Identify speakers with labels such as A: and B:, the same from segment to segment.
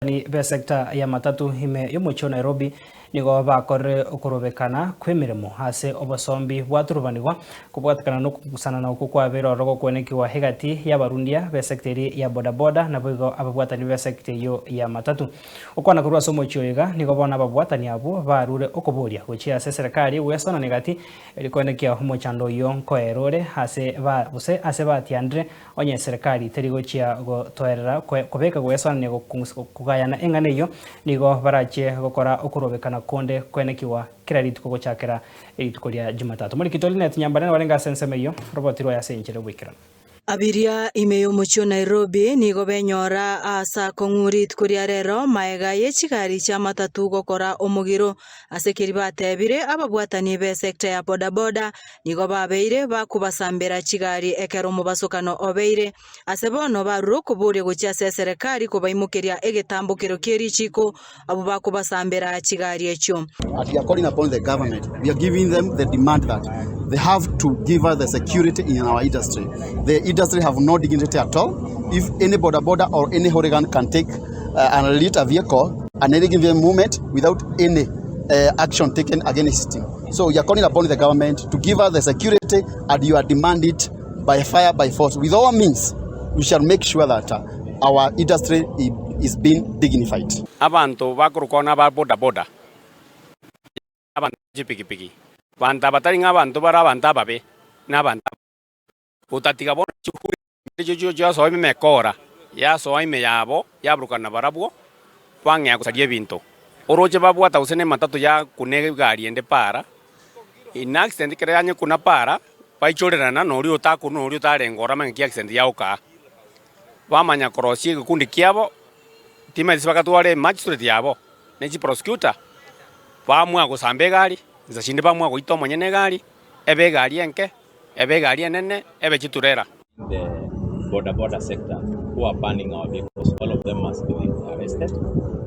A: Ababwatani b'esecta ya matatu ime y'omochie o Nairobi nigo bakorire okorobekana kw'emeremo ase obosombi bwaturubanigwa kobwatekana nokogusanana okwo kwabeire ororo gokwenekigwa egati y'abarundia b'esecta eria ya bodaboda naboigo ababwatani b'esecta eyio ya matatu. Gokwana korwa ase omochie oyo iga nigo bono ababwatani abwo barure okoboria gochia ase eserekari gwesonana egati erio koenekia omochando oyio nkoera ore ase ba gose ase batianire Onye eserekari teri gochia gotoerera kobeka goesoanania kogayana eng'ana eyio, nigo barachie gokora okorobekana konde kwenekigwa kera rituko gochakera rituko ria Jumatatu. Morikito Linet Nyambane narenge ase ensemo eyio, roboti rwaye ase enchera y'oboikeranu.
B: Abiria ime y'omochie o Nairobi nigo benyora aase akong'u rituko ria rero maega ye chigari chi'amatatu gokora omogiro. Ase keria batebire ababwatani b'esecta ya bodaboda Nigo babeire bakobasambera chigari ekero omobasokano obeire. Ase bono barure okoboria gochia ase eserekari kobaimokeria egetambokero kie richiiko abwo bakobasambera chigari echio.
C: But we are calling upon the government, we are giving them the demand that they have to give us the security in our industry. The industry have no dignity at all. If any boda boda or any hooligan can take uh, and lead a vehicle at any given moment without any uh, action taken against him. So we are calling upon the government to give us the security and you are demand it by fire, by force. With all means, we shall make sure that uh, our industry is being dignified.
D: Abanto bakorokwa naba boda boda, abanto be chipikipiki, banto aba tari ng'a abanto bare abanto ababe, na abanto ababe. Gotatiga bono chihuri echio chiasoa ime emekora, yasoa ime yabo, yaburukana nabarabwo, bang'ea gosaria ebinto. Oroche babwata gose nematato yakuna egari ende para, in accident ekero yanyekuna para, baichorerana na oria otakuna oria otarenge ororo amanye ng'aki accident yagokaa. Bamanya korosia egekundi kiabo, timanyeti bagatwara emagistrate yabo, ne chiprosecutor, bamua gosamba egari, insa chinde bamua goita omonyene egari, ebe egari enke. Ebe egari enene, ebe chiturera.
E: The boda boda sector who are burning our vehicles, all of them must be arrested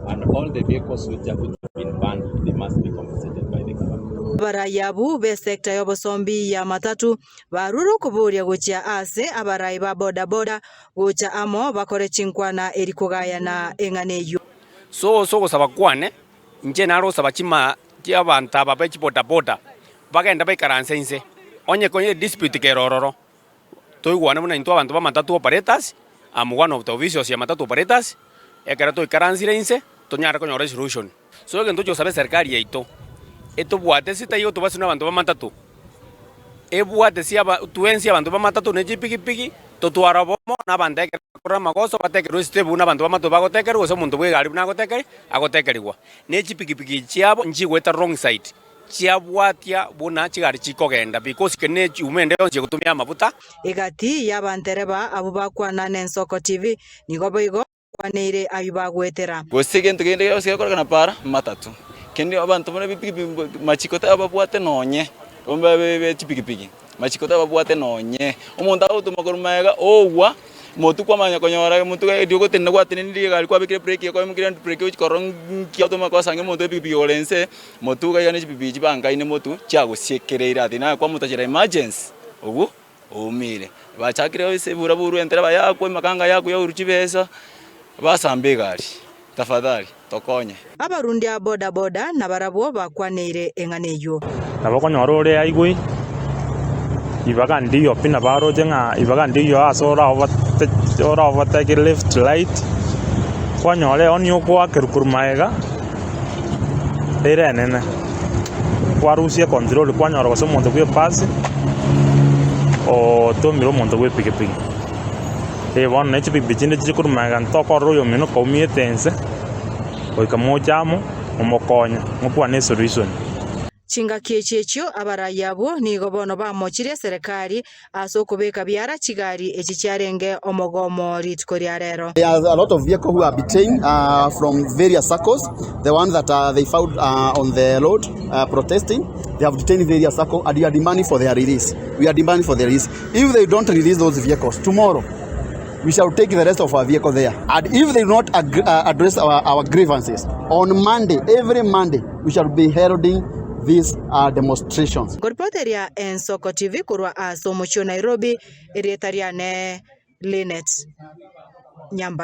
E: and all the vehicles which have been burned, they must be compensated by the government.
B: Abarai abwo b'esecta y'obosombi ya matatu barure okoboria gochia ase abarai ba boda boda gocha amo bakore chinkwana eri kogayana eng'ana eyio.
D: So ase ogosaba kwane, inche nare gosaba chima chi'abanto aba be chiboda boda, Bagende baikaranse inse, onye konye dispute kere ororo, toigwane buna intwe abanto ba matatu operators, am one of the officials ya matatu operators, ekero toikaransire inse, tonyare konyora esolution. So egento tochi gosaba eserikari yaito, etobwate ase taiyo tobasi na abanto ba matatu, ebwate ase aba twensi abanto ba matatu ne chipigipigi, totware obomo na abanto ekero bakore amagoso batekerwe esitep buna abanto ba matatu bagotekerwa gose omonto bwa egari buna agotekeri agotekerigwa. Ne chipigipigi chiabo nchigoeta wrong side. Chiabwatia buna chigari chikogenda, because kende nechiuma ende yonsi egotumia amafuta.
B: Egati y'abantereba abwo bakwana n'Ensoko TV nigo boigo bakwaneire ayio bagoetera.
F: Gose egento kende gionsi gekorekana para matatu. Kende abanto buna bipikipiki machiko tababwate nonye, be chipikipiki, machiko tababwate nonye. Omonto agotoma korwa magega ogwa. Motwe kwamanya konyora motwe erio ogotenena gwatenenirie egari kwabekire brake kwaimokirie hand brake ochi korora nki otomanye kosanga omonto epikipiki ore nse motwe iga iga ne chipikipiki chibangaine motwe chiagosiekereire ati naye kwamotachera emergency obwo oumire. Bachakire ase ebura buru entereba yakwa emakanga yakwa yaurwa chibesa basamba egari tafadhali tokonye.
B: Abarundi a boda boda nabarabwo bakwaneire eng'ana eyio.
G: Nabo okonyora ore aigwe ibaga ndiyo pi nabo aroche ng'a ibaga ndiyo ase ora overtake left right, kwanyora ehoni okoakerwa korwa magega ere enene, kwarusia econtrol kwanyora gose omonto bwa ebasi otomire omonto bwa epikipiki. Eh bono ne chipikipiki chinde chiche korwa magega ntokorora oyomino kaumiete ense. Goika moche amo, momokonye, mokwane esolution.
B: Chingaki echi echio abarai abwo nigo bono bamochirie eserekari ase okobeka biara chigari echi chiarenge omogomo rituko ria rero.
C: There are a lot of vehicle who are detained uh, from various circles, the ones that uh, they found uh, on the road uh, protesting. They have detained various circles and we are demanding for their release. We are demanding for their release. If they don't release those vehicles tomorrow, we shall take the rest of our vehicle there. And if they do not ag- uh, address our, our grievances, on Monday, every Monday, we shall be heralding these uh, demonstrations.
B: Nkoripoteria Ensoko TV korwa ase omochie o Nairobi, erieta riane Linet Nyambane.